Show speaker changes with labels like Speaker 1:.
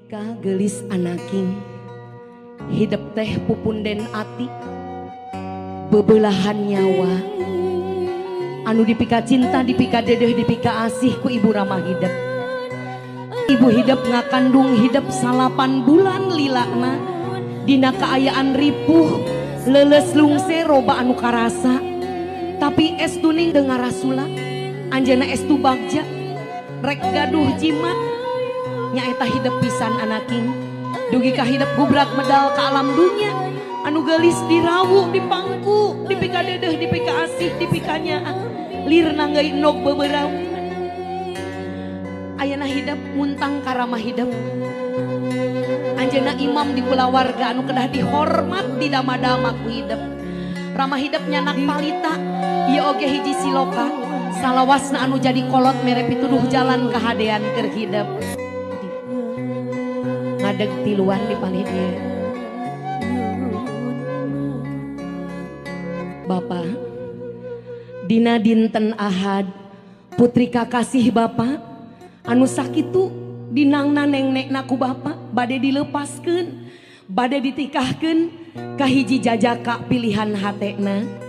Speaker 1: Gelis anaking hidep teh pupunden ati bebelahan nyawa anu dipika cinta dipika dedeh dipika asih ku ibu ramah hidep. Ibu hidep ngakandung hidep 8 bulan lilakna dina kaayaan ripuh leuleus lungse roba anu karasa tapi estu ning dengar rasula anjeunna estu bagja rek gaduh jimat nyaeta hidep pisan anaking dugi ka hidep gubrak medal ka alam dunya anu geulis dirawu dipangku dipika dedeh dipika asih dipikanya lir nanggai nog beberau ayana hidep muntang karamah hidep anjeunna imam di kulawarga anu kedah dihormat di dama-dama ku hidep ramah hidep nyanak palita ieu oge hiji siloka salawasna anu jadi kolot mere pituduh jalan kahadean keur hidep ngadeg tiluan di palih dieu. Bapak dina dinten Ahad putri kakasih Bapak anu sakitu dinangna nengnekna ku Bapak bade dilepaskeun bade ditikahkeun ka hiji jajaka pilihan hatena.